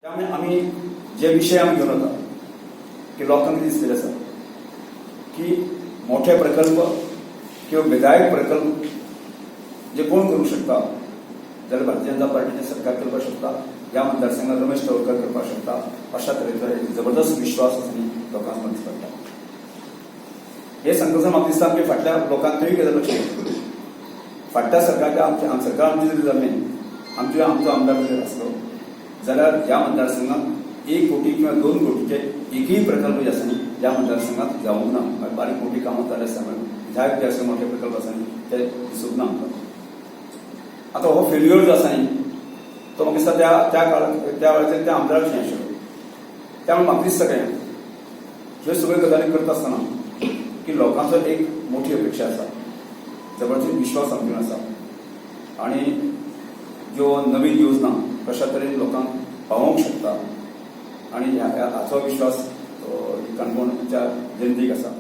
त्यामुळे आमी जे विशय आमी घेवन वता की लोकांक कितें दिसलेलें आसा की मोठे प्रकल्प किंवा विधायक प्रकल्प जे कोण करूंक शकता जाल्यार भारतीय जनता पार्टीचें सरकार करपाक शकता, ह्या मतदारसंघात रमेश तवडकर करपाक शकता, अशा तरेचो एक जबरदस्त विश्वास आसा न्ही लोकांक मदीं पडटा. हे सांगता म्हाका दिसता आमच्या फाटल्या लोकांक तेय गजाल लक्षात. फाटल्या सरकारच्या आमच्या सरकार आमचें जरी जाल्लें, आमचे आमचो आमदार जरी आसलो जाल्यार ह्या मतदारसंघात 1 कोटी किंवा 2 कोटीचे एकही प्रकल्प जे आसा न्ही ह्या मतदारसंघात जावंक ना. बारीक मोठी कामां जाली आसता, विधायक जे आसा मोठे प्रकल्प आसा न्ही ते दिसूंक ना आमकां. आतां हो फेल्युअर जो आसा न्ही तो म्हाका दिसता त्या त्या काळात त्या वेळाचेर त्या आमदाराचें आशिल्लो. त्यामुळे म्हाका दिसता काय ह्यो सगळ्यो गजाली करता आसतना की लोकांचो एक मोठी अपेक्षा आसा, जबरदस्त विश्वास आमचेर आसा आणि ज्यो नवीन योजना कशा तरेन लोकांक पावोवंक शकता आणि हाचो विश्वास काणकोणच्या जनतेक आसा.